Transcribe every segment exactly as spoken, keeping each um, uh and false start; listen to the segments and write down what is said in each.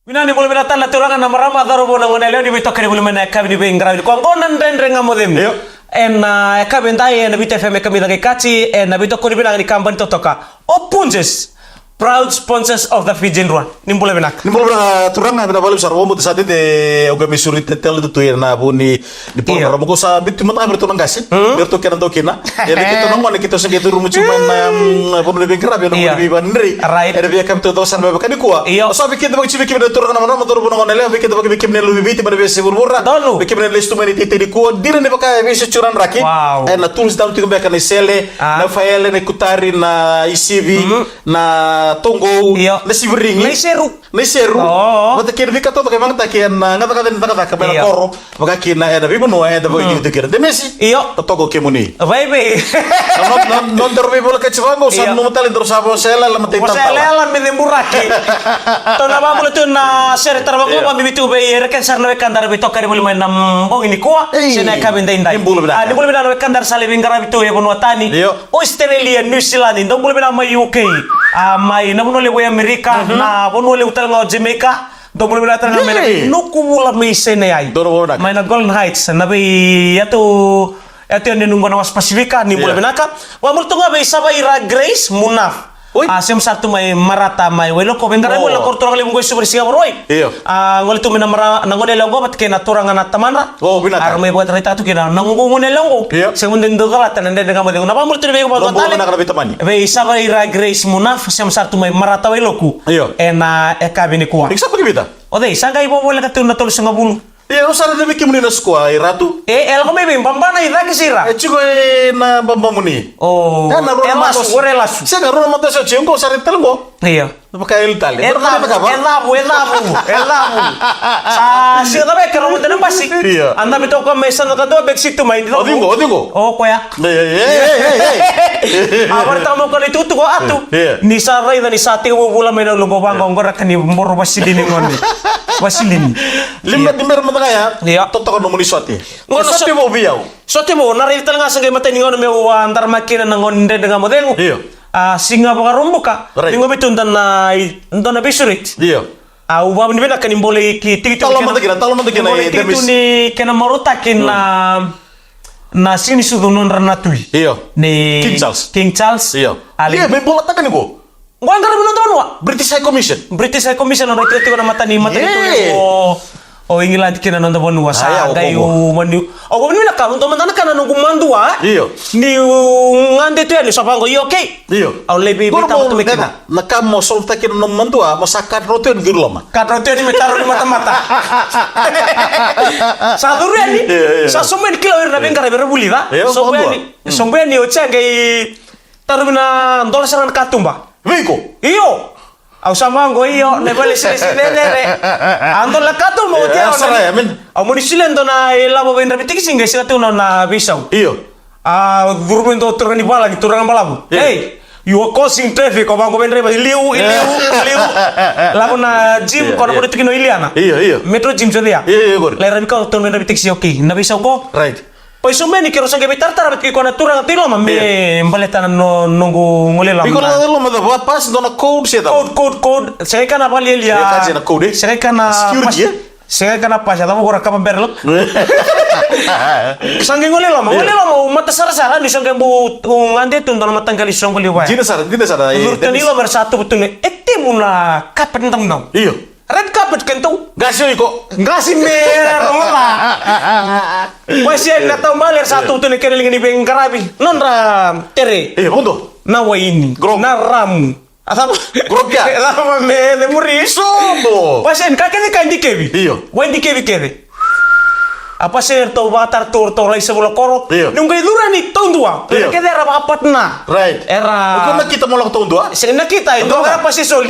Vinaka, ni bula vinaka tale na turaga, na marama, cauravou, na goneyalewa, ni veitokoni voli mai na yakavi ni veiqaravi nikua. Qo na Dredre Ga Mo Cegu. Io. Ena yakavi edai ena Viti F M e kamica qai kati ena veitokoni vinaka ni kabani totoka, o Punjas, proud sponsors of the Fijian Drua. Ni bula vinaka. Ni bula vinaka turaga, vinaka vakalevu sara. Au vakabauta sa dede au qai mai sureti tale tu ena vu ni, ni porokaramu. Io. Ko sa biuti mataka vei ratou na qase. Mm. Vei ratou kena dau kina. E vei keitou na gone, keitou sa qai curuma tiko mai na, mm, vanua ni veiqaravi, ena vanua ni veivakanadei. Right. Ena veiyakavi taucoko sara me vaka nikua. Io. Sa vei keda vakacegu, vei kemuni na turaga, na marama, cauravou, na goneyalewa, vei keda vaka, vei kemuni na luve i Viti mai na veiyasai vuravura. Donu. Vei kemuni na lesu tu mai na iteitei nikua, dina ni vaka e veisau tiko na draki. Wow. Ena tools down tiko beka na isele, ah, na faele, na ikutari, na isivi, mhm, na toqou, io, na sivirigi. Na iseru. Na iseru. Oh. Vata kei na veika totoka e vakayagataki ena gacagaca ni cakacaka mai na, io, koro. Vaka kina ena veivanua eda vakaitikotiko kina. Demesi? Io. Totoka o kemuni. Vaivei. Na, na, na, na nodaru veivolekati vaqo, sa, io, nanuma tale ni daru sa vosa yalayala, matai tale. Vosa yalayala me ceburaki. Tou na vakabula tu na sere tara vaqo, io, vakabibi tu vei ira kece sara na wekada era veitokani voli mai na bogi nikua. Ei. Se na yakavi edaidai. Ni bula vinaka. Ah, ni bula vinaka na wekada era sa lai veiqaravi tu e vanua tani. Io. Australia, New Zealand, dou bula vinaka mai U K. Ah, mai na vanua levu e Amerika, mhm, na vanua levu tale ga o Jamaica. Dou bula vinaka tale ga mai na, ei, veinuku vula mai Sinai. Dou bula vinaka. Mai na Golan Heights, na veiyatu, yatu yani qo na Wasa Pasifika, ni bula, io, vinaka. Vakabula tu ga vei Savaira Grace Munaf. Oi. Ah, sema sara tu mai Marata mai Wailoku, veiqaravi, io, voli na koro turaga levu qo i Suva ni Siga Vakarauwai. Io. Ah, gole tu mai na mara, na goneyalewa qo vata kei na turaga na tamadra. O, vinaka. Era mai vakaraitaka tu kina na noqu goneyalewa qo. Io. Sega mada ni dau calata na Dredre Ga Mo Cegu. Na vakabula tu vei iko vakadua tale. Dou bula vinaka na veitamani. Vei Savaira Grace Munaf, sema sara tu mai Marata Wailoku. Io. Ena yakavi nikua. Ni sa vakavita? O cei, sa qai voleka tu na tolusagavulu. Io, au sa raica vei kemuni na square, i Ratu. E, e lako mai vei, Babana, i cake se i Ra? E tiko ena Babamuni. O, e na rua na masu, madosi. Ore lasu. Sega, rua na madosi, au tiko qo, au sa raica tale qo. Io. Vaka e tale. E cavu, e cavu, e cavu, e cavu. Sa sega cava e keirau mada na basi. Io. A dabe toka mai Sanakadua, back seat tu mai. O cei qo, o cei qo? O koya. Ei, ei, ei, ei, ei. A vakaraitaka mai o koya na itukutuku, Atu. Io. Ni sa raica ni sa tekivu vula mai na ulu qo, vaqo, qo raka ni boro vasilini gone. Vasilini. Lima, io, lima era mada ga ya. Io. Totoka nomuni sote. Qo na sote, sote vou vei au. Sote vou, na raici tale ga sa qai matai ni gauna meu a daramaki kina na gauna ni Dredre Ga Mo Cegu. Io. A, Siga Vakaraubuka. Right. Ni qo vei tu dua na, i, dua na veisureti. Io. A, au vakavinavinaka ni bolei ki, tiki tu, talo mada kina, talo mada kina, bolei tiki tu ni kena marautaki na, na siga ni sucu nodra na tui. Io. Ni King Charles. King Charles. Io. A, io, me bolataka ni qo. Qo e qaravi noda vanua. British High Commission. British High Commission, nodra itikotiko na matani, matani, yeah, tu o, o England kina noda vanua. Sa qai o mani, au vakavinavinaka, au dau mada na ka na noqu madua. Io. Niu gade tu yani, sa vaqo, io, okay. Io. Au lai vei, vei tabu tu me kina. Na ka mo solve taki na nomu madua, mo sa cut rau tu yani ki loma. Cut rau tu yani me taro ni matamata. Sa curu yani. Io, io. Sa sobu yani kila o ira na veiqaravi era vulica. Io, sobu yani. Sobu yani, oti sa qai tarovi na dola sara na katuba. Vei iko? Io. Au sa vaqo, io, na vale sere sere cecere. A dola na katuba, oti au sara, na, I mean, au mani solia dua na ilavo veidravi tikisi qai sega tu na, na veisau. Io. A curu mai dua turaga ni valagi, turaga balavu. Io. Hey, you are causing traffic, au vaqo veidravi, liu, liu, liu. Lavo na gym, io, ko na, io, vale tu kina o Iliana. Io, io. Metro gym, so ya. Io, io, qori. Lai ravi ka, turaga veidravi tikisi, okay. Na veisau qo? Right. Pai so meni keirau sa qai veitartara vata kei koya na turaga tiko na me baleta na no, noqu gole loma. Iko na gole loma, cava, pasi dua na code se cava? Code, code, code. Sega i ka na valialia. Sega i ka na security, pasi, e? Sega i ka na pasi, a cava ko ra kava barrel. Sa qai gole loma, io, gole loma, au mata sarasara, ni sa qai bau, au gade tu dua na mataqali soqo levu. Dina sara, dina sara, e, curu tu yani i loma, era sa tubu tu na, e tevu na carpet damudamu. Io. Red carpet keitou. Qase o iko. Qase me rogoca. Qase yani na taubale era sa tubu tu na kena liga ni veiqaravi. Nodra tere. E, vodo. Na waini. Grog. Na ramu. A cava? Grog ya. E cava me cemuri? Sobo. Qase yani ka kece ka dikevi. Io. Wai dikevi kece. A pasi eratou vakatara tu, ratou lai savula koro. Io. Niu qai curu yani taudua. Io. Kece era vakapatna. Right. Era. O iko nakita mo lako taudua? Sega ni nakita, e dua ga na pasi e soli.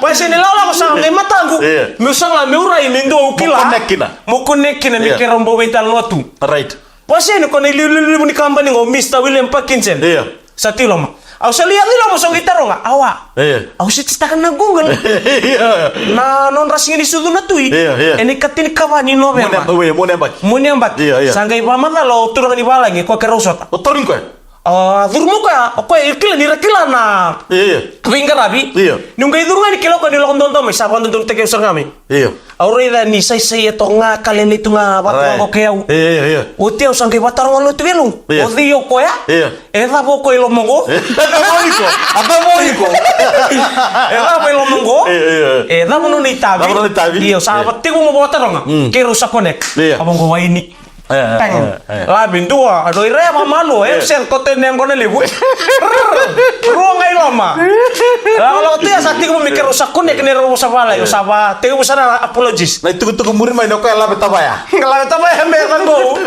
Pasi ni lakolako sa qai mataqu. Io. Meu saga, meu rai, me dua au kila. Mo connect kina. Mo connect kina, me, io, keirau bau veitalanoa tu. Right. Pasi ni ko na iliuliu ni kabani qo, Mister William Parkinson. Io. Sa tu i loma. Au sa lai yaco i loma, sa qai taroga. Awa. Io. Au search-taka na Google. Io. Na nodra siga ni sucu na tui. Io, io. Ena ikatinikava ni Noveba. Mua ni yabaki, mua ni yabaki. Mua ni yabaki. Io, io. Sa qai vakamacala o turaga ni valagi, koya keirau sota. O tauri koya? A, curu mai o koya, o koya e kila ni ra kila na Io, io. veiqaravi. Io. Niu qai curu ga ni kila o koya ni lako dodo mai, sa vakadodonutaki au sara ga mai. Io. Au raica ni saisai e toka ga, ka lailai tu ga, vata Right. ga o koya au. Io, io, io. Oti au sa qai vataroga lotu vei Lou. Io. O cei o koya? Io. E cava o koya i loma qo? A cava o iko? A cava o iko? E cava i loma qo? Io, io, io. E cava nona itavi? Cava nona itavi? Io, sa Io. tekivu meu vakataroga. Mm. Keirau sa connect. Io. A vaqo waini. E, e, Tang. e, e. Lavi dua, a doi reva malu, e, Io. se kote ne qo na levu. Rua ga i loma. Lakolako tu ya sa tekivu me keirau sa connect, ne rau sa vala, io, sa va, tekivu sara apologies. Na itukutuku muri mai ni o koya Lave Tavaya. Lave Tavaya me vaqo.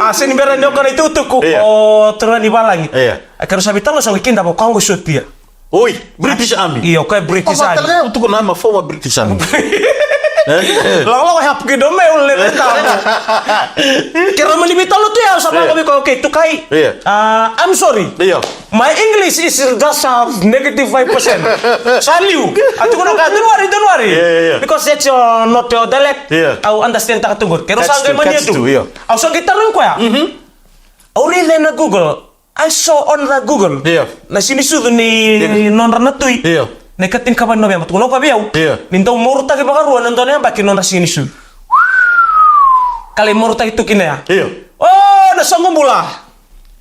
A, se ni bera ni o koya na itukutuku. Io. O turaga ni valagi. Io. A keirau sa veitalanoa sa wikida vaka qo sotia. Oi, British Army. Io, o koya British Army. Tale ga, tukuna, I'm a former British Army. Lakolako ya pukido me ule me tau. Keirau mani veitalanoa tu ya, au sa Io. vaqo vei koya, okay, tukai. Io. Ah, I'm sorry. Io. My English is just a negative five percent. Sa liu. A tukuna o koya, don't worry, don't worry. Io, io, io. Because that's your, not your dialect. Io. Au understand taka tu qori. Keirau sa Catch qai two, mani catch tu. two, io. Au sa qai tarogi koya. Mhm. Au raica ena Google. I saw on the Google. Io. Na siga ni sucu ni Io. nodra na tui. Io. Na ikatinikava ni Noveba. Tukuna o koya vei au. Io. Ni dau marautaki vakarua na dua na yabaki nodra siga ni sucu. Ka lai marautaki tu kina ya. Io. O, na soqo bula.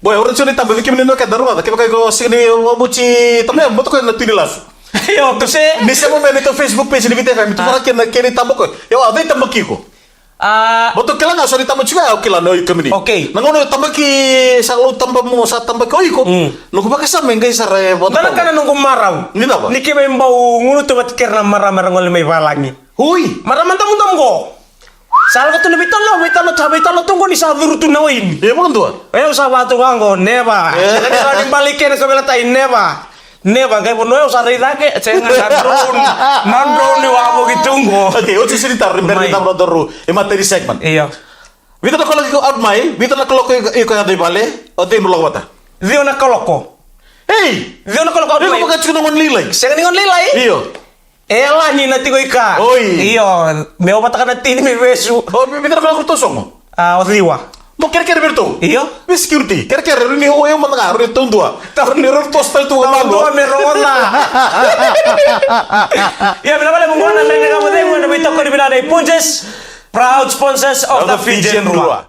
Boy, ora tiko ni taba, vei kemuni na keda rogoca, kevaka iko sega ni wamuti tamaya, mo toka na Tui ni Lasu. Io, tu se. Ni sema mai na tou Facebook page ni Viti F M, tu vara kina kena taba ko. Io, a vei taba kiko. A. Mo tou kila ga, so ni taba tiko ya, au kila na o iko kemuni. Okay. Na gauna o tabaki, sa lou taba mo, sa tabaki o iko. Mm. Noqu vakasama e qai sara e vota. Na kana noqu marau. Ni cava? Ni keimami bau gunutu vata kei ira na marama era gole mai valagi. Ui. Marama damudamu qo. Sa lako tu na veitalanoa, veitalanoa, veitalanoa tu qo ni sa curu tu na waini. E vakadua. E, au sa vaka tu ga qo, never. E. Sega ni rawa ni bale i ke na so veilatai, never. Never, qai vanua au sa rai cake, sega na drone, na drone ni wavoki tu qo. Okay, oti sini taro, ni bera ni Mai. taro daru, e mata ni segment. Io. Vica na kaloko iko out mai, vica na kaloko iko, iko yaco i vale, o cei mo lako vata? Ciwa na kaloko. Ei! Ciwa na kaloko out Iko mai. vaka tiko na gone lailai. Sega ni gone lailai? Io. E yalani na tiko i ka. Oi. Io, me o vata ka na tini me vesu. O, me, me tara kala ko ratou sogo? A, o ciwa. Mo kerekere vei ratou? Io. Me security. Kerekere, rawa ni o yau mada ga, rawa ni taudua. Rawa ni ratou toso tale tu ga. Taudua me rogoca. Ia, vinaka vakalevu qo na Leqa ni Gamecegu, na veitokoni vinaka nei Punjas, proud sponsors of the Fijian Drua.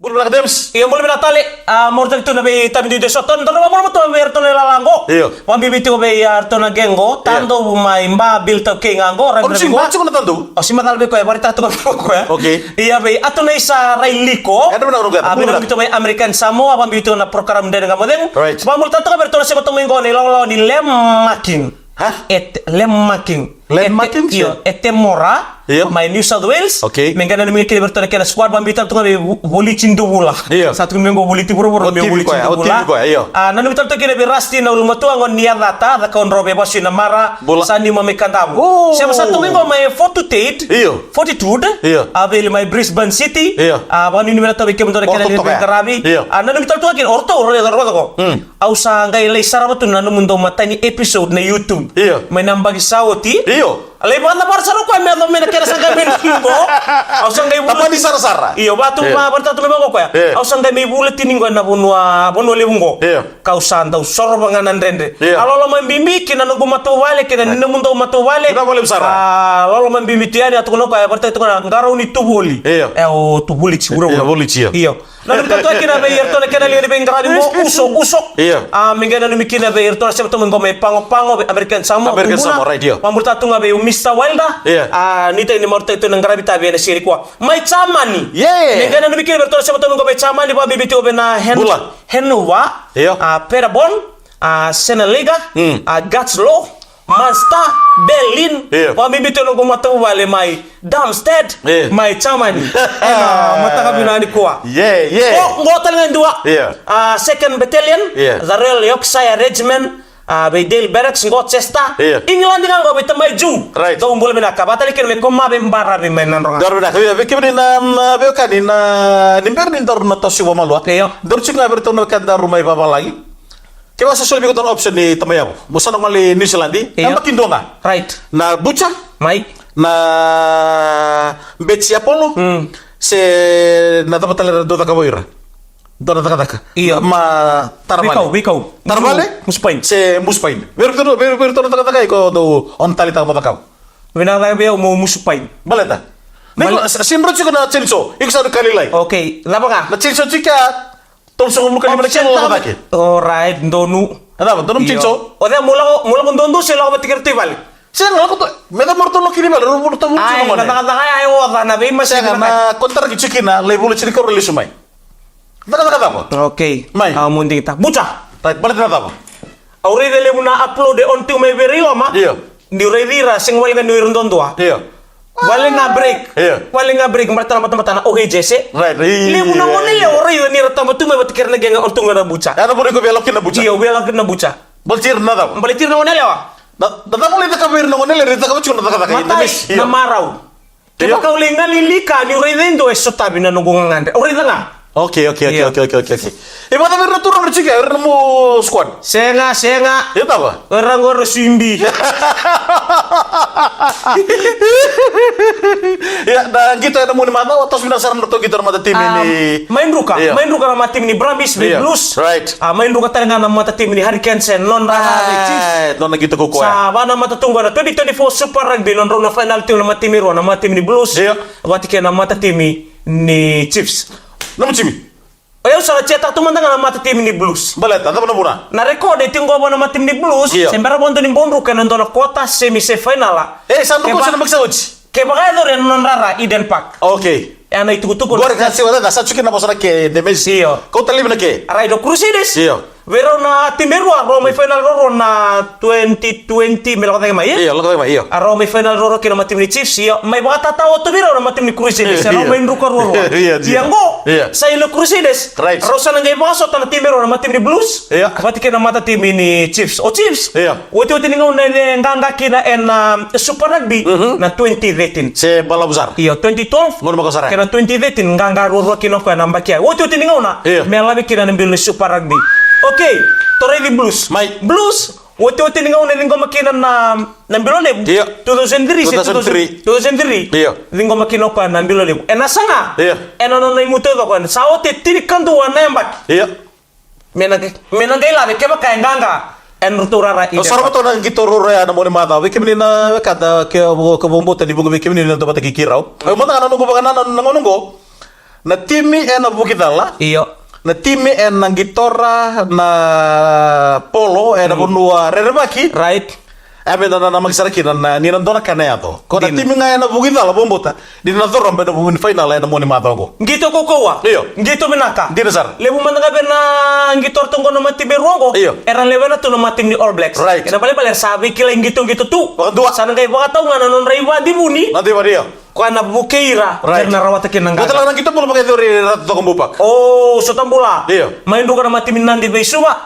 Bula vinaka James. Ia, bula vinaka tale. A, marautaki tu na veitavi duidui eso. Tou na, tou na vakabula matua vei iratou na ilala qo. Io. Vakabibi tiko vei iratou na qe qo. Io. Tadou mai Ba, Bill Taukei ga qo. Rai, o, rai, sima, qo. Sima na Tadou. O, sima tale vei koya, vakaraitaka tu ga vei koya. Okay. Ia, vei Ato Naisa Railiko. E, vinaka, vinaka, a, vinaka. Vakabibi tiko vei American Samoa, vakabibi tiko na program Dredre Ga Mo Cegu. Right. Vakamuritaka tiko vei iratou na sema toka mai qo na ilawalawa ni Lem Making. Ha? Et-, Lem Making. Lem Making, io, sure. Ete Mora, io, mai New South Wales. Okay. Me qai nanumi kina vei iratou na kena squad, vakabibi tale tu ga vei Vo-, Voliti Duvula. Io. Sa tukuni mai qo Voliti vuravura, o me Voliti Duvula. O T V koya, o T V koya, io. A, nanumi tale tu kina vei Rusty na ulumatua qo ni Yacata, Cakaudrove, Vasu i Namara, bula. Sa ni mai Kadavu. O. Sema sa tu mai qo mai Fortitude. Io. Fortitude. Io. A, vei mai Brisbane City. Io. A, vakanuinui vei iratou vei kemudou na kena lewe ni veiqaravi. Io. A, nanumi tale tu ga kina, o ratou, o ratou, o ratou. Mm. Au sa qai lai sarava tu na nomudou matai ni episode na YouTube. Io. Mai na yabaki sa oti. Io. A lai vakacavara sara o koya me yaco mai na kena sa qai mai na vanua qo. Au sa qai vula. Tamani sarasara. Io, vatu, io, va, vata tu mai vaqo koya. Io. Au sa qai mai vula tini qo ena vanua, vanua levu qo. Io. Kau sa dau sorova ga na dredre. Io. A loloma bibi ki na noqu matavuvale, ki na, io, nomudou matavuvale. Vinaka vakalevu sara. A loloma bibi tu yani, a tukuna o koya, e vakaraitaka tu ga na qarauni tu voli. Io. E o tu voli tsi vuravura. Io, voli tsi, io. Io. Nanumi tale tu ga kina vei iratou na kena liga ni veiqaravi qo, Uso, Uso. Io. A, me qai nanumi kina vei iratou na sema toka mai qo mai Pago Pago, vei American Samoa, American Samoa, right, io. Vakamuritaka tu ga vei Mister Wilder. Io. A, nuitaki ni marautaki tu na qaravi tavi ena siga nikua. Mai Jamani. Yeah. Me qai nanumi kina vei iratou na sema toka mai qo mai Jamani, vakabibi tiko vei na Hen-, bula. Henova. Io. A, Perabon. A, Seneliga. Mm. A, Gatslo. Munster, Berlin, io, vakabibi tu na noqu matavuvale mai Darmstadt, io, mai Jamani. Ena mataka vinaka nikua. Yeah, yeah. Qo, qo tale ga e dua. Io. A, Second Battalion, io, the Royal Yorkshire Regiment, a, vei Dale Barracks, qo Chester. Io. England ga qo vei tamai Ju. Right. Dou bula vinaka. Vakatale kina mai Komave, baravi mai Nadroga. Daru vinaka. Io, vei kemuni na, na veiwekani na, ni bera ni daru na toso vakamalua. Io. Daru tiko ga vei iratou na wekadaru mai vavalagi. Kevaka sa soli vei iko dua na option ni tamai yavu, mo sa na gole New Zealand, io, yabaki dua ga. Right. Na butcher, mai, na Betsi Apollo, mm, Se na cava tale era dau cakava o ira? Dua na cakacaka. Io. Ma tara vale. Veikau, veikau. Tara vale? Musu, musu paini. Se musu paini. Vei iratou, vei, vei iratou na cakacaka iko dau on tale taka mo cakava. Vinaka cake vei au mo musu paini. Baleta. Bale- Iko, sa, sa dro tiko na chainsaw. Iko sa dau kalilai. Okay, cava ga? Na chainsaw tiko ya, tolusagavulu ka lima na kilo cake. Alright, donu. A cava, donu chainsaw? Io. O cei mo lako, mo lako duadua se lako vata kei ratou i vale? Sega, lako tu, me cava mo ratou lako kina i vale, ratou vutu tu na gone. Ai, na cakacaka ya e oca na veimasi. Sega, na kontaraki tiko kina, lai vula tinikarua lesu mai. Cakacaka cava? Okay. Mai. Au mo digitaka. Buca. Right, baleta na cava? Au raica levu na upload e on tiko mai vei ira i loma. Io. Niu raici ira, sega wale ga niu ira duadua. Io. Wale ga break. Io. Wale ga break, baleta na batabata na O K J S. Right, io. Levu na gone yalewa au raica ni ra taba tu mai vata kei ira na qeqe on tu ga na buca. Ya na vuna iko via lako kina na buca. Io, via lako kina na buca. Baleti ira na cava? Baleti ira na gone yalewa. Na, na cava o lai cakava vei ira na gone yalewa, era cakava tiko na cakacaka. Matai, na marau. Io. Kevaka au lai galili ka niu raica e dua e sotavi na noqu gagadre. Au raica ga. Okay, okay, okay, okay, okay, okay, okay. E vakacava ira na turaga era tiko, ira na nomu squad? Sega, sega. Io, cava? O ira qo era suibi. Ia, na qito ena mua ni macawa, toso vinaka sara na nodratou qito na matatimi ni Mai Druka, io, mai Druka na matatimi ni Brumbies vei Blues. Right. A, mai Druka tale ga na matatimi ni Hurricanes e nodra vei Chiefs. Right, nona qito kaukaua. Sa va na matatuqu ena twenty twenty-four Super Rugby, nodrau na final tiko na matatimi rua, na matatimi ni Blues. Io. Vata kei na matatimi ni Chiefs. Nomu timi? O yau sa na cheer-taka tu mada ga na matatimi ni Blues. Baleta, cava na vuna? Na record e tiko qo vua na matatimi ni Blues. Io. Se bera vakadua ni bau druka ena dua na quarter, semi, se final. E, sa druka se na makisa oti. Kevaka e cori ena nodra ra Eden Park. Okay. E a na itukutuku. Qori ka siwa da sa tiko kina na vosa na ke de Messi. Io. Kauta laivi na ke. Right, o Crusaders. Io. Vei rau na timi e rua, rau mai final ruarua na twenty twenty me lako cake mai, e? Io, lako cake mai, io. A rau mai final ruarua kina na matatimi ni Chiefs, io. Mai vakatatao tu vei rau na matatimi ni Crusaders, e rau mai druka ruarua. Io, io. Ia qo, io, sa i na Crusaders. Right. Rau sa na qai vakasota na timi e rua na matatimi ni Blues. Io. Vata kei na matatimi ni Chiefs. O Chiefs. Io. Otioti ni gauna e qaqa kina ena, um, Super Rugby, mhm, na twenty thirteen. Se balavu sara. Io, twenty twelve. Gauna makawa sara. Kei na twenty thirteen, qaqa ruarua kina o koya na yabaki ya. Otioti ni gauna, io, me lave kina na bilo ni Super Rugby. Okay, tou raici Blues. Mai. Blues, otioti ni gauna e ciqoma kina na, na bilo levu. Io. Two thousand three se two thousand, two thousand three. Two thousand three. Io. Ciqoma kina o koya na bilo levu. Ena saga, io, ena nona igu taucoko, ena sa oti e tinikadua na yabaki. Io. Me na qai, me na qai lave kevaka e qaqa ena nodratou rara. Au sa rogoca na qito ruarua ya na mua ni macawa. Vei kemuni na wekada, ke au, ke au vakabauta ni vuqa vei kemuni na dua vata kei keirau. Au mada ga na noqu vakanananu na gauna oqo. Na timi ena vuki cala. Io. Na timi ena qitora na polo ena, mm, vanua rerevaki. Right. E me na nanamaki sara kina na, ni na dua na ka na yaco. Ko na timi ga ena vuki cala, vakabauta ni na coroba ena vuku ni final ena mua ni macawa oqo. Qito kaukaua. Io. Qito vinaka. Dina sara. Levu mada ga vei na qito ratou oqo na matatimi e rua oqo. Io. Era lewena tu na matatimi ni All Blacks. Right. Kena ibalebale era sa veikilai qitoqito tu. Vakadua. Sa na qai vakatau ga na nodra ivakadivuni. Na ivakadivuni, io. Koya na vukei ira, right, era na rawata kina na qaqa. Vata la na qito bula vakayacori e Ratu Cakobau Park. O, sota bula. Io. Mai Druka na matatimi ni Nadi vei Suva.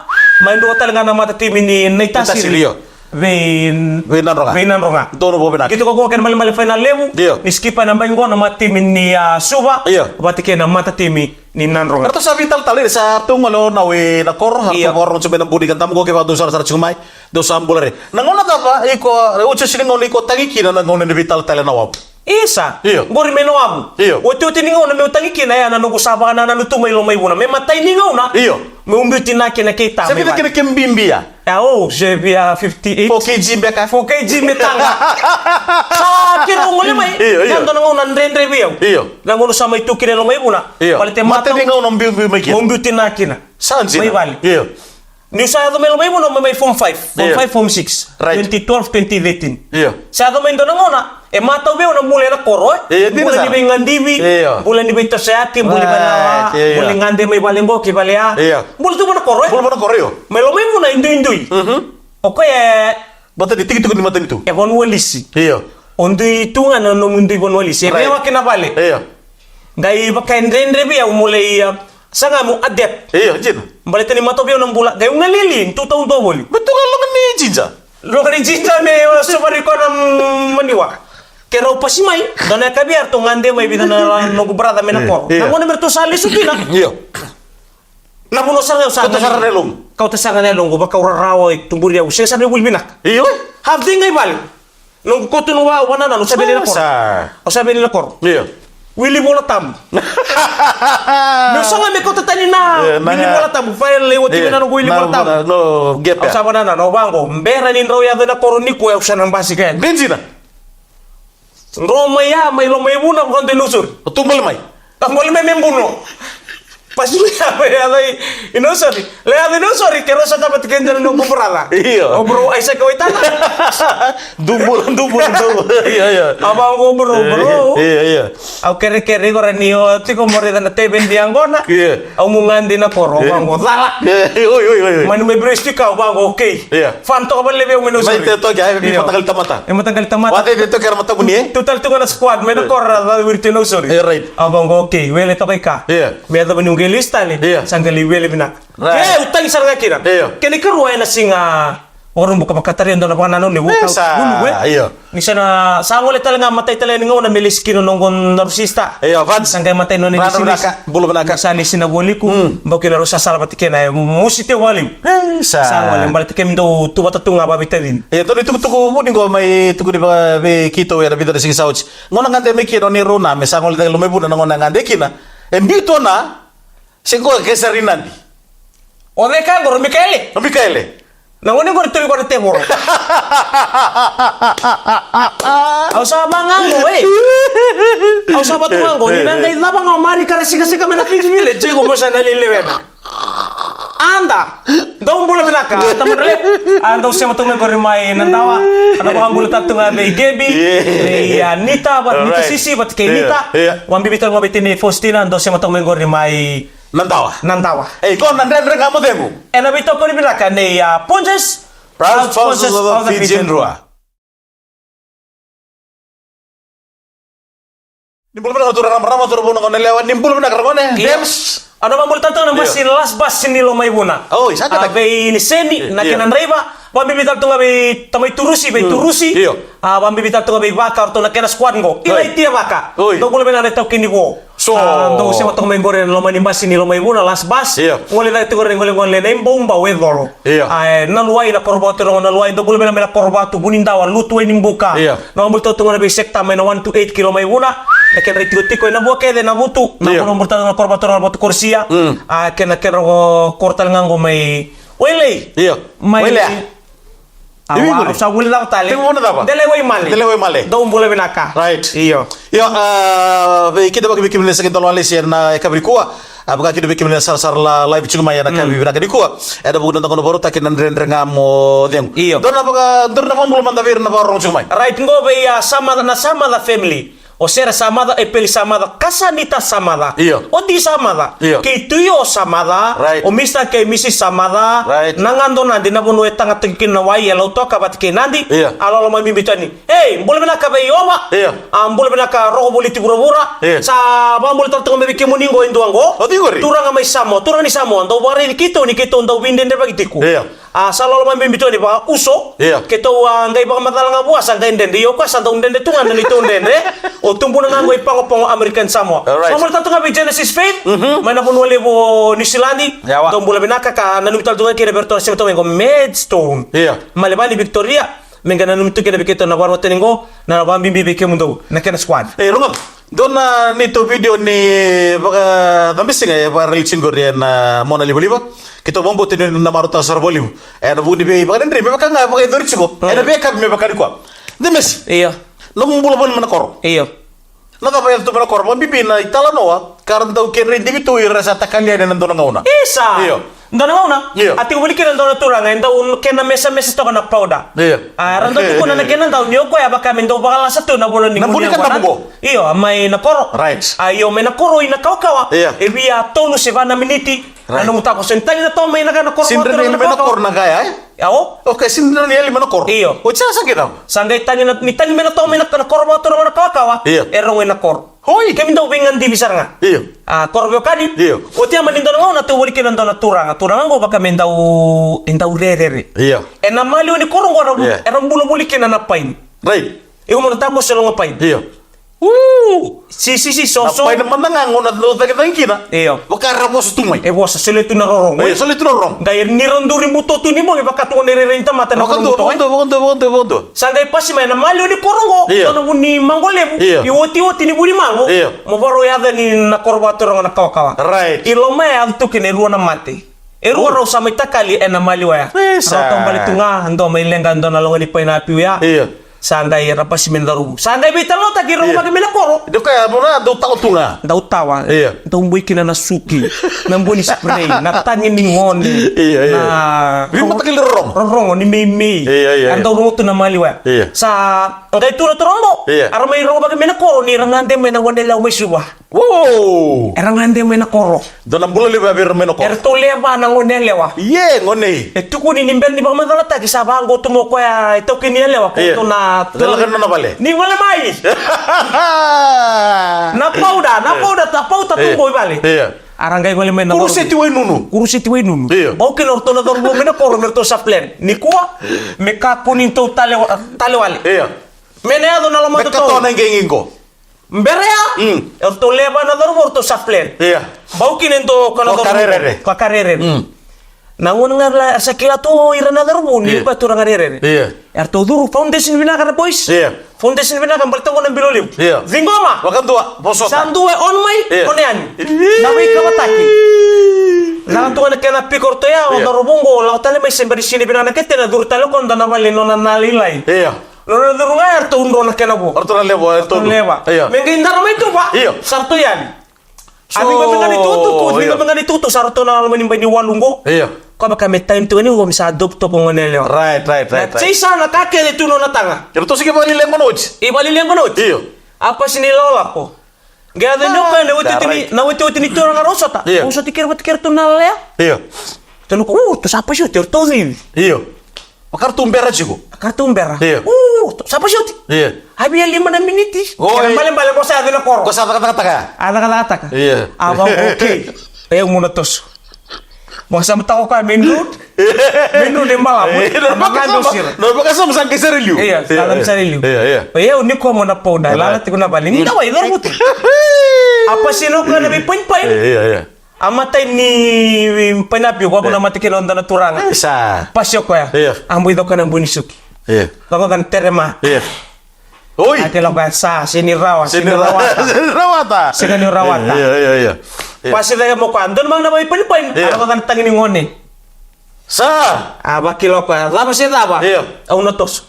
Mai Druka tale ga na matatimi ni Naitasiri. Naitasiri, io. Vei, vei Nadroga. Vei Nadroga. Donu vakavinaka. Qito kaukaua kena ibalebale final levu. Io. Ni skipa ena yabaki qo na matatimi ni, a, Suva. Io. Vata kei na matatimi ni Nadroga. Ratou sa veitalatala, sa ratou gole o Nau i na koro, sa, io, ratou vakarorogo tiko mai na budi ka damu qo kevaka dou sarasara tiko mai. Dou sa bula re. Na gauna cava iko, otioti ni gauna iko tagi kina na gauna ni veitalatala ena wavu? Isa. Io. Qori mai na wavu. Io. Otioti ni gauna meu tagi kina, ya na noqu sa vakanananu tu mai Lomaivuna. Me matai ni gauna. Io. Meu biuti na kena kei ta. Se mai vica vale kina ke bibi ya? Ya, o, se via fifty-eight. Four K G beka. Four K G me taga. Sa keirau gole mai. Io, io. Ya dua na gauna dredre vei au. Io. Na gauna sa mai tu kina e Lomaivuna. Io. Baleta e matai ni gauna biubiu mai kina. Meu biuti na kina. Sa dina. Mai vale. Io. Niu sa yaco mai Lomaivuna, mai, mai form five. Form, io, five, form six. Right. Twenty twelve, twenty thirteen. Io. Sa yaco mai dua na gauna, e matau vei au na bula ena koro, e? Io, dina sara. Bula ni veigadivi, io, bula ni veitosoyaki, bula ni, right, vailala, io, io, bula ni gade mai vale qo ki vale ya. Io. Bula tu vua na koro, e? Bula vua na koro, io. Mai Lomaivuna e duidui. Mhm. O koya e, baleta ni tikitiki ni matanitu. E vanua lisi. Io. O dui tu ga na nomu dui vanua lisi. Right. E veiwaki na vale. Io. Qai vaka e dredre vei au mo lai, a, saga mo adapt. Io, dina. Baleta ni matau vei au na bula, qai au galili, tu taudua voli. Me tu ga loga ni jinja. Loga ni jinja me, a, sovari koya na, mm, maniwa. Keirau pasi mai, dua na yakavi eratou gade mai vica na noqu brother mai na koro. Io. Na gauna me ratou sa lesu kina. Io. Na vanua sara ga au sa, kauta sara na yaloqu. Kauta sara ga na yaloqu, vaka au rarawa e tuburi au. Sega sara ni vuli vinaka. Io. Half day ga i vale. Noqu kauta noqu va, vanua na, au sa via lai na koro. Sa. Au sa via lai na koro. Io. Wili Vola Tabu. Meu sa ga me kauta tani na wili vola tabu, file e oti me na noqu wili vola tabu. Au sa vananana, au vaqo, bera ni drau yaco ena koro nikua, au sa na basika yani. Dina. Dro mai ya, mai Lomaivuna, vakadua i Nausori. O tu bole mai. A bole mai me buno. Pasi mai ya, mai yaco i Nausori. Le yaco i Nausori, keirau sa tavati kei dua na noqu brother. Io. O bro Isaac Waitara. Dubula, dubula, dubula. Io, io. A vaqo bro, bro. Io, io. Au kerekere iko ra ni o tiko mo raica na tevedi yaqona. Io. Au mu gadi na koro, au vaqo cala. Oi, oi, oi. Mani me brace tiko, au vaqo, okay. Io. Fan toka vale vei au me Nausori. Mai te toki, ai, vei mataqali tamata. E mataqali tamata. Vata te toki era matabuni, e? Tu tale tu ga na squad, mai na koro ra wiri tu i Nausori. Io, right. Au vaqo, okay, wele toka i ka. Io. Me yacova niu qai lesu tale, sa qai lai wele vinaka. Right. E, au tagi sara ga kina. Io. Kena ikarua ena siga Vakaraubuka vakatarai e dua na vakanananu ni workout. Io. Ni sa na, sa gole tale ga matai tale ni gauna me lesi kina na noqu daru sista. Io, Vance. Sa qai matai nona ilesilesi. Bula vinaka. Sa lesi na voliku. Bau kina rau sa sala vata kei na e mosi tiko vakalevu. Sa gole baleta kemudou tu vata tu ga vakaveitacini. Io, dua na itukutuku vuni qo mai tukuni vei keitou ena vica na siga sa oti. Gauna gade mai kina o Neirou na me sa gole cake Lomaivuna na gauna gade kina. E biu tu na Se qo ke sara i Nadi. O cei ka qori, o Mikaele? O Mikaele. Na gone qori tauvi koya na tevoro. Au sa vaqo, e. Au sa vaqo, ni na qai cava ga o Marika ra sikasika mai na Fiji Village, jiko mo sa na lilewena. Ada. Dou bula vinaka, tamata levu. A, dou sema tu mai qori mai Nadawa. A, na vakabula tale tu ga vei Gebi. Vei, a, Nita, va, Nita Sisi, vata kei Nita. Vakabibi tale ga vei tinai Faustina, dou sema tu mai qori mai Nadawa. Nadawa. Ei, qo na Dredre Ga Mo Cegu. Ena veitokoni vinaka nei, a, Pontius. Proud sponsors of the Fijian Drua. Ni bula vinaka turaga, marama, cauravou, na gone yalewa, ni bula vinaka ragone. Io. Dems. Au na vakabula tale tu ga na basi, last bus ni Lomaivuna. Oi, sa ka. A, vei Niseni, na kena draiva. Vakabibi tale tu ga vei tamai Turusi, vei Turusi. Io. A, vakabibi tale tu ga vei Vaka, o ratou na kena squad qo. Oi. Ilaitia Vaka. Oi. Dou bula vinaka na itaukei ni vo. So. A, dou sema toka mai qori ena loma ni basi ni Lomaivuna, last bus. Io. Gole cake tiko qori, gole, gole na iboubou e colo. Io. A, e Naluwai, na koro vakaturaga o Naluwai, dou bula vinaka mai na koro vakatu, Vunidawa, Lutuwai ni Buka. Io. Na vakabula tale tu ga na vei sector mai na one to eight ki Lomaivuna. Na kedra itikotiko ena Vua kece, Navutu. Na, io, koro vakaturaga na koro vakaturaga na Vatu Korosia. Mm. A, kena, kena koro tale ga qo mai Wailei. Io. Mai Wailea. Awa, au sa vuli cava tale. Tiko na cava? Delawaimale. Delawaimale. Dou bula vinaka. Right. Io. Io, a, vei keda vakabibi kemuni na sega ni dau lesi ena yakavi nikua. A, vaka kina vei kemuni na sarasara la live tiko mai ena yakavi vinaka nikua. Ena vuku ni noda gauna vakarautaki na Dredre Ga Mo Cegu. Io. Dou na vaka, dou na vakabula mada vei ira na vakarorogo tiko mai. Right, qo vei, a, Samaca, na Samaca family. O Sere Samaca, Epeli Samaca, Kasanita Samaca. Io. O Di Samaca. Io. Kei Tuio Samaca. Right. O Mister kei Missus Samaca. Right. Na gado Nadi, na vanua e tagataki kina na wai, e Lautoka vata kei Nadi. Io. A, loloma bibi tu yani. Ei, bula vinaka vei Ova. Io. A, bula vinaka Roko Voliti Vuravura. Io. Sa vakabula tale tu ga mai vei kemuni qo e dua qo. O cei qori? Turaga mai Samoa, turaga ni Samoa. Dou vakaraici keitou ni keitou dau veidredrevaki tiko. Io. A, sa loloma bibi tu yani vaka uso. Io. Keitou a qai vakamacala ga vua sa qai dredre. Io, o koya sa dau dredre tu ga na neitou dredre. O tubuna ga qo i Pagopago, American Samoa. All right. Sa bula tale tu ga vei Genesis Faith. Mhm. Mai na vanua levu o New Zealand. Yawa. Dou bula vinaka, ka nanumi tale tu ga kina vei iratou na sema tu mai qo Maidstone. Io. Malevani, Victoria. Me qai nanumi tu kina vei keitou na vakarau tani qo, na vakabibi vei kemudou na kena squad. E, rogoca. Dua na neitou video ni vakacabisiga e vakaraici qori ena monalivaliva. Keitou vakabauta ni na marautaka sara vakalevu. Ena vuku ni veivakadredre me vaka ga vakayacori tiko. Mm. Ena veiyakavi me vaka nikua. Demesi. Io. Nomu bula voli mai na koro. Io. Na cava e yaco tu mai na koro? Vakabibi na italanoa ka ra dau kere divi tu ira sa takali yani ena dua na gauna. Isa. Io. Dua na gauna. Io. A tiko voli kina dua na turaga e dau kena mesamesa toka na powder. Io. A, era dau tukuna na kena dau ni o koya vaka me dau vakalasa tu na vola ni gunu yaqona. Na vuli ka dabu qo. Io, a mai na koro. Right. A, io, mai na koro i Nakawakawa. Io. E via tolu se va na miniti. Right. A nomu takoso, ni tagi na toka mai na ka na koro. Sini dredre mai na koro na kaya, e? Ao? Okay, sini dredre ni yali mai na koro. Io. O tsa sa kidam. Sa qai tagi na, ni tagi mai na toka mai na ka na koro vakaturaga na Nakawakawa. Io. E rogo i na koro. Hoi. Kemudou veigadivi sara ga. Io. A, koro veiwekani. Io. Oti ya mai ni dua na gauna tau voli kina dua na turaga. Turaga qo vaka me dau, e dau rerere. Io. Ena maliwa ni koro qo era, io, era bula voli kina na paini. Right. Iko mo na takoso e loga paini. Io. Uu! Si, si, si, so, so. Pai na mada ga gauna dau cagicagi kina. Io. Vaka era vosa tu mai. E vosa, solia tu na rorogo. Io, solia tu na rorogo. Qai ni ra duri buto tu ni bogi, vaka tu gona irairai ni tamata na. Vakadua, vakadua, vakadua, vakadua. Sa qai pasi mai na maliwa ni koro qo. Io. Dua na vu ni mago levu. Io. I otioti ni vu ni mago. Io. Mo varau yaco yani na koro vakaturaga na kawakawa. Right. I loma ya yaco tu kina e rua na mate. E rua rau sa mai takali ena maliwa ya. Rau taubale tu ga, dua mai leqa, dua na loga ni painapiu ya. Io. Sa qai ra pasi mai na cauravou. Sa qai veitalanoataki rau vaki mai na koro. Dau kaya mo na dau tawa tu ga. Dau tawa. Io. Dau boi kina na suki. Na boi ni spray, na tagi ni gone. Io, io. Na veimatakali rorogo. Rorogo ni meimei. Io, io. Era dau rogo tu na maliwa ya. Io. Sa qai tu na torobo. Io. Era mai rau vaki mai na koro ni ra gade mai na gone yalewa mai Suva. Uou! Era gade mai na koro. Dua na bula levu ya vei ira mai na koro. Eratou lewa na gone yalewa. Ie, gone. E tukuni ni bera ni vakamacalataki sa vaqo tu mai o koya e taukei ni yalewa ko tou na. Dua na ka nona vale. Ni vale mai. Na pauda, na pauda, ta pauta tu qo i vale. Ia. Era qai vale mai na. Kuruseti wainunu. Kuruseti wainunu. Ia. Bau kina o ratou na cauravou mai na koro me ratou sa plan. Nikua, me kakua ni tou tale, tale wale. Ia. Me na yaco na loma. Me ka tou tona iqeqi qo. Bera ya, mm, eratou lewa na cauravou, eratou sa plan. Ia. Bau kina e dua ko na cauravou. Ka rerere. Ka rerere. Mm. Na gauna ga era sa kila tu o ira na cauravou ni, ia, vaka tu ra ga rerere. Ia. Eratou curu foundation vinaka na boys. Ia. Foundation vinaka baleta qo na bilo levu. Ia. Ciqoma. Vakadua, vosota. Sa dua e on mai, ia, kone yani. Ii. Na veikavotaki. Lako tu ga na kena piko ratou ya, ia, o cauravou qo, lako tale mai se bera ni sini vinaka na ketena, curu tale o koya dua na vale nona na lailai. Ia. Nona curu ga eratou dro na kena vo. Eratou na lewa, eratou lewa. Ia. Me qai dara mai tu va. Ia. Sa ratou yali. A vica vega ni tukutuku, ia, vica vega ni tukutuku, sa ratou na loma ni bai ni walu qo. Ia. Ko vaka me taimi tu ni qo me sa doptopo gone yalewa. Right, right, right, right. Na chase na ka kece tu nona taga. Eratou sike valileqa na oti. I valileqa na oti. Ia. A pasi ni lakolako. Qai yaco ni o koya na otioti ni, na otioti ni turaga rau sota. Ia. Rau sota kere vata kei ratou na lea. Ia. Tou na ko, u, tou sa pasi oti, ratou cici. Ia. Vaka ratou bera tiko. Vaka ratou bera. Ia. U, tou sa pasi oti. Ia. A via lima na miniti. Oi. Kena balebale ko sa yaco na koro. Ko sa cakacakataka. A cakacakataka. Ia. A vaqo, okay. E au mo na toso. Mo sa mataka o koya main road. Main road e balavu. Ia, na vakasama, na vakasama sa qai sara liu. Ia, sa qai sara liu. Ia, ia. Ia, au ni koya mo na pauda. Ia. Lala tiko na vale. Ni dawai, cauravou tu. A pasi ni o koya na veipainipaini. Ia, ia, ia. A matai ni painapiu, ko a vuna mate kina o dua na turaga. Sa. Pasi o koya. Ia. A bui coka na bui ni suki. Ia. Coka na terema. Ia. Oi. A kila o koya sa, sega ni rawa, sega ni rawata. Sega ni rawata. Sega ni rawata. Ia, ia, ia, ia. Ia. Pasi cake mai o koya. Dua na maka na veipainipaini. Ia. A coka na tagi ni gone. Sa. A vakila o koya. Cava se cava. Ia. Au na toso.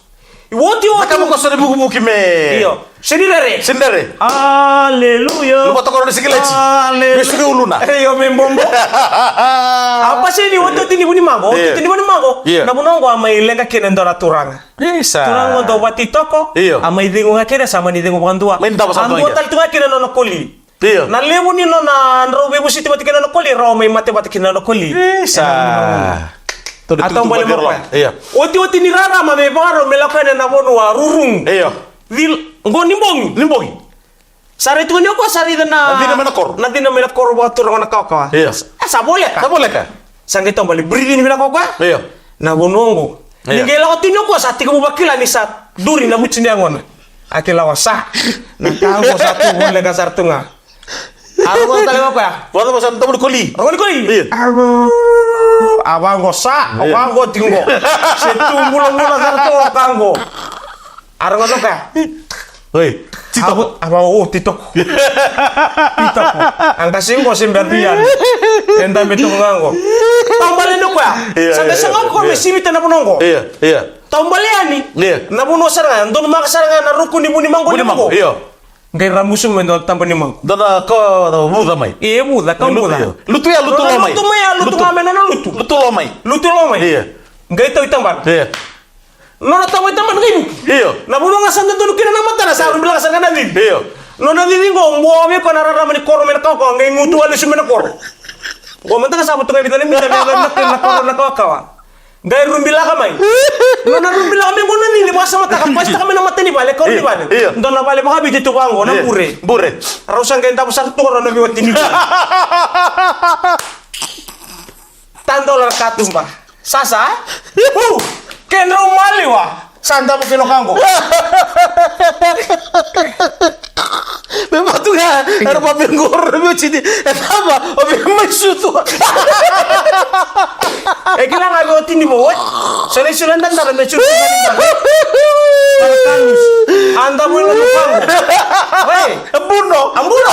Oti, oti. Cakava ko sa na vukivuki me. Io. Sega ni rere. Sega ni rere. Aleluya. Luvata ko na sikileti. Aleluya. Me suka uluna. Io, me bobo. A pasi ni otioti ni vu ni mago. Io. Otioti ni vu ni mago. Io. Na vanua qo a mai leqa kina e dua na turaga. Isa. Turaga qo dau vakatitoko. Io. A mai cegu ga kina, sa mani cegu vakadua. Mai davo sa. A dua tale tu ga kina nona koli. Io. Na levu ni nona, drau veivosoti vata kei na nona koli, rau mai mate vata kei na nona koli. Isa. A taubale mai o koya. Io. Otioti ni rarama me vakarau me lako yani na vanua rurugu. Io. Cil, qo ni bogi. Ni bogi. Sa rai tu ga ni o koya sa raica na. Na cina mai na koro. Na cina mai na koro vakaturaga na kawakawa. Io. E sa voleka. Sa voleka. Sa qai taubale, breathe in vinaka o koya. Io. Na vanua qo. Io. Ni qai lako tu ni o koya sa tekivu vakila ni sa duri na vuci ni yagona. A kila o koya sa. Na ka qo sa tu voleka sara tu ga. A rogo tale ga o koya. Koya sa na tabu ni koli. Rogo ni koli. Io. A vaqo sa. Io. A vaqo tiko qo. Se tu bulabula sara tu o ka qo. A rogo toka. Oi, titoko. A, a, o, titoko. Titoko. A qase qo se bera tu yani. E dabe toka ga qo. Taubale ni o koya. Ia, sa qai saga o koya me sivita na vanua qo. Ia, ia. Taubale yani. Ia. Na vanua sara ga, donumaka sara ga na ruku ni vu ni mago. Vu ni mago, io. Qai ramusu mai dua na taba ni mago. Dua na ka, na vuca mai. E vuca, ka vuca. Lutu ya, lutu lo mai. Lutu mai ya, lutu ga mai nona lutu. Lutu lo mai. Lutu lo mai. Ia. Qai tau i tabana. Ia. Nona tau i tabana qai vuki. Io. Na vanua ga sa dodonu kina na matana sa rubilaka sara ga na cici. Io. Nona cici qo, bua vei koya na rarama ni koro mai na kawakawa, qai gutu wale lesu mai na koro. Qo mada ga sa votu ga i vica na mita, vica na mita na koro na kawakawa. Qai rubilaka mai. Nona rubilaka mai qo na cici, vakasamataka, pasitaka mai na mata ni vale, koro ni vale. Io. Dua na vale vakaviti tu vaqo, na bure. Bure. Rau sa qai davo sara tu qo na veiwatini. Ta dola na katuba. Sasa, e? Hu! Kedrau maliwa. Sa davo kina o ka qo. Me vatu ga, era vavegoro me tini. E cava, o me mai sutu. E kila ga me o tini mo, oi. So le sula dadara me sutu. Anda mo ina lupango. Oi. Ambuno. Ambuno.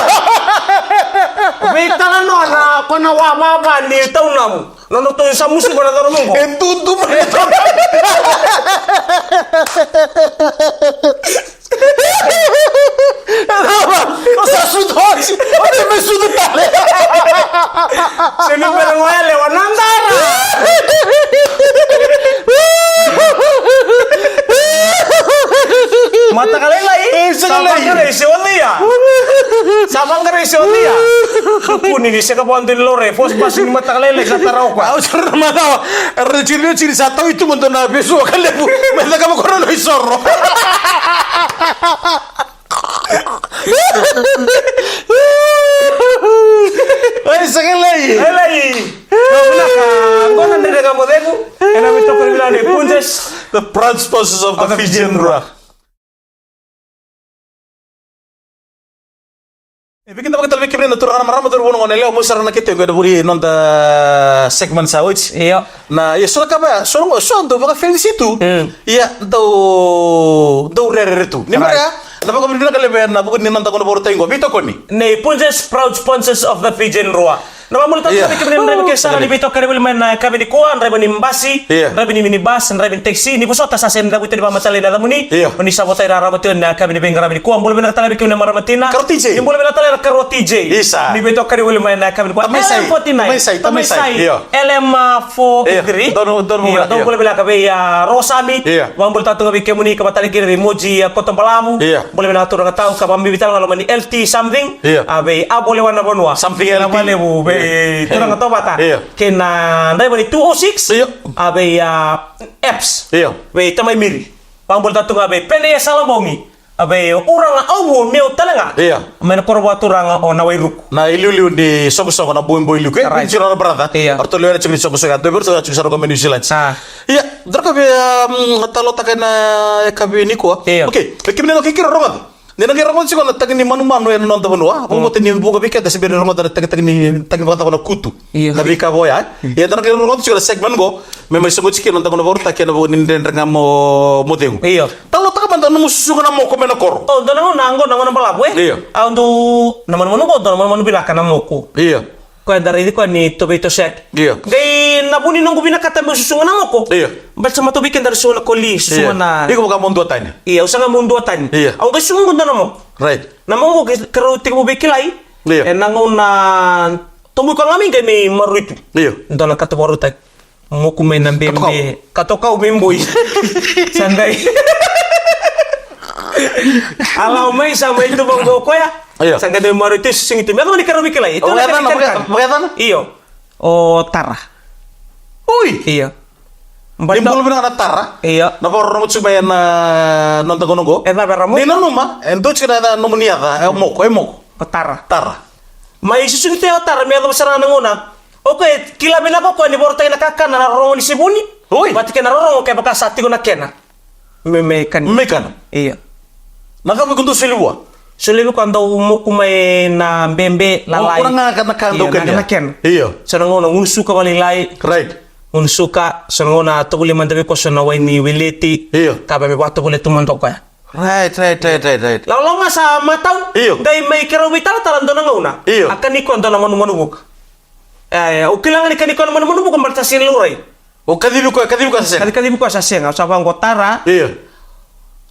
Vei tala no na kona wa wa wa ni taunamu. Nono to sa musu kona taro mungo. E dudu mai. O sa sutu oti, o me me sutu tale. Se ni mera ngoya lewa nandara. Mataka lailai. Eh, sa lailai. Sa vaqara i se olia. Sa vaqara i se olia. Kuni ni seka vadu ni lore, fos basi ni mataka lailai sa tara o koya. Au soro na matawa. Era tiri, tiri sa tau i tu mada na vesu ka levu. Me caka mo koro no i soro. Ai, sa ka lai. Ai, lai. Vinaka, qo na dredre ga mo cegu. Ena veitokoni vinaka ni Punjas. The proud sponsors of the Fijian Drua. E vei keda vakatale vei kemuni na turaga na marama, cauravou, na gone yalewa, mo sara na kete qo ena vuli noda segment sa oti. Io. Na, ia so na ka vaya, so na, so dau vakafelisi tu. Mm. Ia, dau, dau rerere tu. Ni mara, na vakavinavinaka levu ena vuku ni noda gauna vakarautaki qo. Veitokoni. Nei Punjas, proud sponsors of the Fijian Drua. Na vamuli tatu vei kemuni na draiva ke sara ni veitokani voli mai na yakavi nikua, draiva ni basi, draiva ni minibus, draiva ni taxi, ni vosota sa sega ni cavuta ni vakamatala na yacamuni. Io. Ni sa votai raraba tiko na yakavi ni veiqaravi nikua. Bula vinaka tale vei kemuni na marama tina. Karua T J. Ni bula vinaka tale na Karua T J. Isa. Ni veitokani voli mai na yakavi nikua. Tamai Sai. L M forty-nine. Tamai Sai, Tamai Sai. Io. L M forty-three. Io. Donu, donu. Io, donu bula vinaka vei, a, Rosami. Io. Vabula tatu ga vei kemuni ka matale kina vei Moji, a, Kotobalavu. Io. Bula vinaka turaga tau ka vamimi tale ga loma ni L T something. Io. A vei a bole wana vanua. Something L T. Na valevu vei turaga tau vata. Io. Kei na draiva ni two oh six. Io. A vei, a, apps. Io. Vei Tamai Miri. Vabula tatu ga vei Pene e Salabogi. A vei Uraga Auvu meu tale ga. Io. Mai na koro vakaturaga o Nawairuku. Na iliuliu ni soqosoqo na boiboi liu ke. Right. Ni tiro na brother. Io. Ratou lewe na tiko ni soqosoqo. Dua vei ratou tiko sara qo mai New Zealand. Sa. Ia, dua na ka vei, um, talotaka ena yakavi nikua. Io. Okay, vei kemuni na kikiro rogoca. Ni na qai rogoca tiko na tagi ni manumanu ena noda vanua. Vakabauta ni vuqa vei keda se bera ni rogoca na tagitagi ni tagi vakacava na kutu. Io. Na veika vaya. Ia, da na qai rogoca tiko na segment qo. Me mai soqo tiko na noda gauna vakarautaki ena vuku ni dredre ga mo, mo cegu. Io. Talotaka mada na nomu susuga na moko mai na koro. O, dua na gauna qo na gauna balavu, e? Io. Au dau, na manumanu qo, dua na manumanu vinaka na moko. Io. Koya da raici koya ni tovei tosoyaki. Io. Qai na vu ni noqu vinakata meu susuga na moko. Io. Baleta sa matau vei keda na susuga na koli, susuga na. Io. Iko vaka mo duatani. Io, au sa ga mo duatani. Io. Au qai susuga dua na moko. Right. Na moko ke, keirau tekivu veikilai. Io. Ena gauna tobu koya ga mai qai mai maroroi tu. Io. Dua na ka tou vakarautaki. Moku mai na bebe. Katokau. Katokau mai boi. Sa qai. A lau mai, sa mai tu vaqo koya. Io. Sa qai dau maroroi tu, susugi tu. Me yacova ni keirau veikilai. Io. Vakayacana, vakayacana? Io. O tara. Ui. Io. Ni bula vinaka na tara. Io. Na vakarorogo tiko mai ena noda gauna qo. E cava era moko? Ni nanuma, e dua tiko na yaca, nomuni yaca, e moko, e moko. O tara. Tara. Mai susugi tu o tara, me yacova sara na gauna. O koya e kila vinaka o koya ni vakarautaki na kakana na rorogo ni sivuni. Oi. Vata kei na rorogo kevaka sa tiko na kena. Me, me kana. Me kana. Io. Na ka me kudou soli vua. Soli vua ka dau moku mai na bebe lalai. O koya ga na ka dau kania. Io, na kena. Io. So na gauna gunu suka valailai. Right. Gunu suka, so na gauna tovolea mada vei koya so na wai ni weleti. Io. Ka me vakatovolea tu mada o koya. Right, right, right, right, right. Lawalawa ga sa matau. Io. Qai mai keirau veitalatala dua na gauna. Io. A kani koya dua na manumanu vuka. E, au kila ga ni kani koya na manumanu vuka baleta sa sega ni laurai. O kacivi koya, kacivi koya sa sega. Kaci-, kacivi koya sa sega, au sa vaqo tara. Io.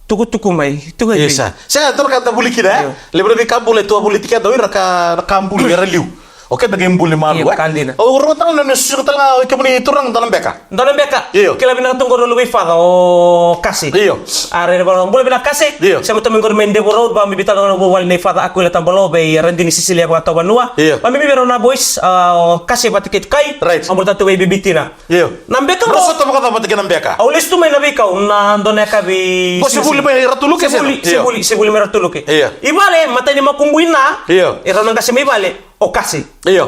Tukutuku mai, tuku mai. Io, sa. Sega, dua na ka da vuli kina, e? Io. Levu na veika bula e tu a vuli tiko, dau ira ka, na ka buli era liu. O keda qai buli malua, e? Io, ka dina. Au rogoca tale ga na susuga tale ga o kemuni turaga dua na beka. Dua na beka. Io. Kila vinaka tu qori na luve i Father, o Kase. Io. A rere vaka, bula vinaka Kase. Io. Sema tu mai qori mai Devo Road, vamimi tale ga na vuvale nei Father Akuila Tabalo, vei Radini Sisilia vakatau vanua. Io. Vamimi vei rau na boys, a, o Kase vata kei Tukai. Right. A bula tatu vei Bibitina. Io. Na beka qo. Rau sa tu vakacava vata kei na beka? Au lesu tu mai na veikau, na dua na yakavi. Qo se vuli mai Ratuluke se? Vuli, se vuli, se vuli mai Ratuluke. Io. I vale, matai ni makubui na. Io. E rau na qase mai vale, o Kase. Io.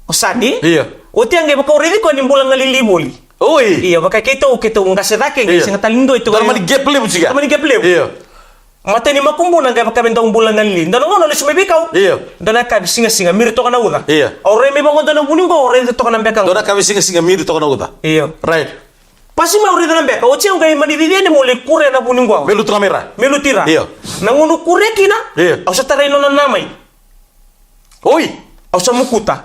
O Sadi. Io. Oti a qai vakauraici koya ni bula galili voli. Oi. Io, vaka keitou, keitou qase cake, qai sega tale ni dua e tu. Dua na mani gap levu tiko. Dua na mani gap levu. Io. Matai ni makubuna qai vaka me dau bula galili. Dua na gauna lesu mai veikau. Io. Dua na yakavi sigasiga, miri toka na uca. Io. Au rai mai vaqo dua na vuni qo, au raica toka na beka qo. Dua na yakavi sigasiga, miri toka na uca. Io. Right. Pasi mai au raica na beka, oti au qai mani cici yani meu lai kure na vuni qo. Me lutu ga mai ra. Me lutu i ra. Io. Na gauna au kure kina. Io. Au sa tarai nona namai. Oi. Au sa mukuta.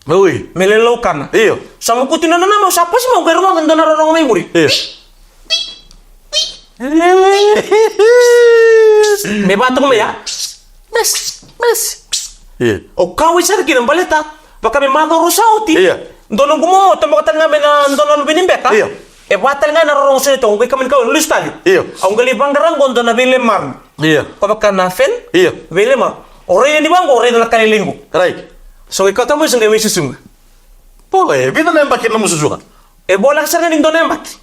Oi. Me lai laukana. Io. Sa mukuti nona namai, au sa pasi mai au qai rogoca dua na rorogo mai muri. Io. Me vatoka mai ya. Mes, mes. Io. Au kauwai sara kina baleta vaka me macawa rua sa oti. Io. Dua noqu momo tabaka tale ga mai na dua na luve ni beka. Io. E va tale ga na rorogo sara tu, au qai kamani kau lesu tale. Io. Au qai lai vaqara qo dua na veilemaru. Io. Ko vaka na fan. Io. Veilemaru. Au rai yani vaqo, au raica na kalelei qo. Right. So qai kauta mai, so qai mai susuga. Pole, vica na yabaki na nomu susuga? E voleka sara ga ni dua na yabaki.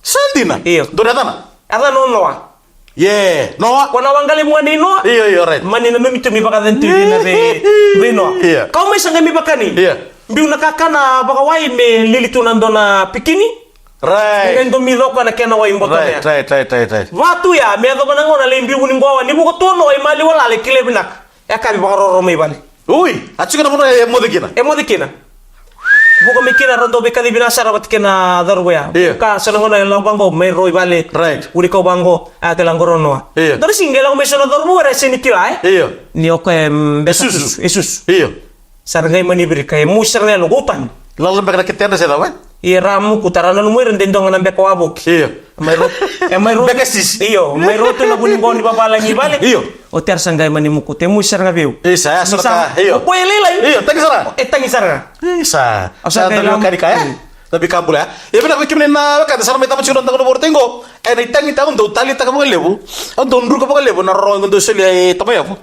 Sa dina? Io. Dua na yacana? Yacana o Noa. Ie, Noa. Ko na waqalevu ga nei Noa. Io, io, right. Mani nanumi tu me vakacani tu vei na vei, vei Noa. Io. Kau mai sa qai mai vakani. Io. Biu na kakana vakawai me lili tu na dua na pikini. Right. Qai domi coko na kena wai boto ya. Right, right, right, right, right. Va tu ya, me yacova na gauna lai biu ni qowa, ni vuka tu o Noa i maliwa lala, e kilai vinaka. E yakavi vakaroro mai vale. Ui, a tiko na vanua e moce kina. E moce kina. Vuka mai kina, rau dau veikaci vinaka sara vata kei na cauravou ya. Io. Ka so na gauna e lako vaqo, mai rau i vale. Right. Vunikau vaqo, a ke lako rau Noa. Io. Dua na siga qai lako mai so na cauravou era sega ni kila, e? Io. Ni o koya e beka susu. Susu. E susu. Io. Sa ra qai mani virika, e mosi sara ga yaloqu, au tagi. Lala beka na ketedra se cava, e? Ia ra mukuta, ra nanuma ira de dua ga na beka wavoki. Io. Mai ro-, e mai ro-, beka sisi. Io, mai rau tu na vuni qo ni vavalagi i vale. Io. Oti era sa qai mani mukuta, e mosi sara ga vei au. Isa, ya sa ka, io. Ni sa, o koya e lailai. Io, tagi sara. E tagi sara ga. Isa. Au sa sa qai dau lako. Kari ka, e? Mm. Na veika bula, e? Ia vinaka vei kemuni na wekada, sa na mai tama tiko na noda gauna vakarautaki qo. E na itagitaki au dau taleitaka vakalevu. Au dau druka vakalevu na rorogo qo dau solia e Tamai Yavu.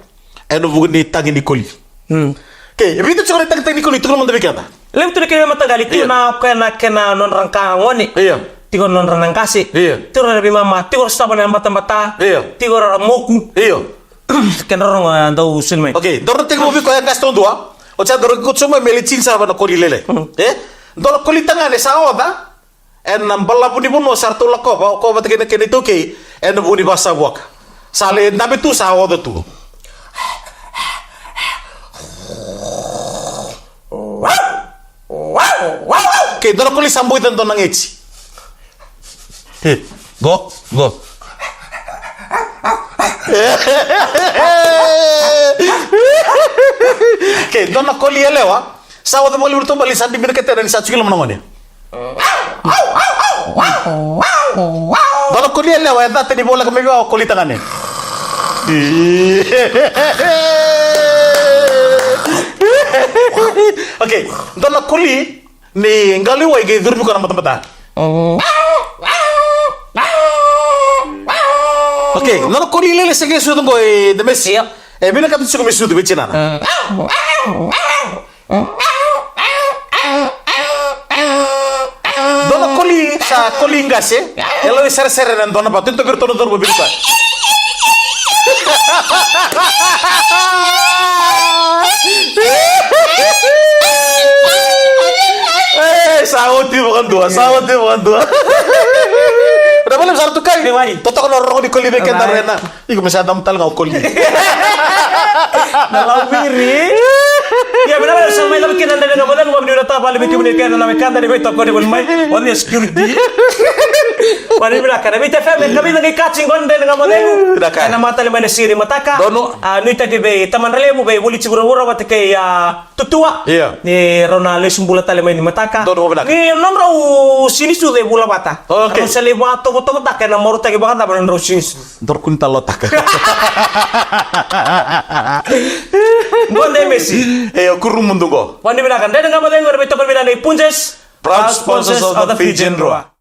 E na vuku ni tagi ni koli. Mm. Ke, e vica tiko na itagitaki ni koli, tukuna mada vei keda. Levu tu na kena mataqali, tiko na, kena, kena nodra ka gone. Io. Tiko na nodra na qase. Io. Tiko na veimama, tiko na sotava na batabata. Io. Tiko na moku. Io. Kena rorogo, e, dau soli mai. Okay, dou na tekivu vei koya e qase taudua. Oti sa dou na tekivu mai me lai tini sara vei na koli lailai. Mm. E? Dua na koli tagane sa oca. E na balavu ni vanua sa ratou lakova, o koya vata kei na kena itaukei, e na vu ni vakasavuaka. Sa lai dabe tu, sa oca tu. Kei dua na koli sa boica dua na geti. Go, go. Kei dua na koli yalewa. Sa oca vakalevu na taubale, sa bibi na ketena ni sa tiko i loma na gone. Dua na koli yalewa e cata ni voleka mai vei au a koli tagane. Okay, dua na koli ni qalo i wai qai curu vei koya na batabata. Okay, dua na koli lailai se qai sucu qo e Demesi. Io. E vinakata tiko me sucu vei tinana. Dua na koli, sa koli qase, e lau i seresere na dua na vatu, e dua vei iratou na cauravou vei koya. E, sa oti vakadua, sa oti vakadua. Na vale sa na tukai. Totoka na rorogo ni koli vei keda rena. Iko me sa damu tale ga o koli. Na lau viri. Ia, vinaka, sa mai cava kina na Dredre Ga Mo Cegu, vamini vinaka vale vei kemuni kei na wekada ni veitokoni voli mai. O ni security. Vani vinaka, na Viti F M, e ka vei na qai kaci qo na Dredre Ga Mo Cegu. Vinaka. Ena matale mai na siga ni mataka. Donu. A, nuitaki vei Tama Dralevu, vei Voli Tsi Vuravura, vata kei, a, Tutua. Ia. Ni rau na lesu bula tale mai ni mataka. Donu, vinaka. Ni nodrau sinisucu e vula vata. Okay. Rau sa lai vakatovotovotaka ena marautaki vakacava na nodrau sinisucu. Dou kua ni talotaka. Qo Demesi. E, o kuru mudu qo. Vani vinaka, Dredre Ga Mo Cegu, era veitokoni vinaka nei Punjas. Proud sponsors of the Fijian Drua.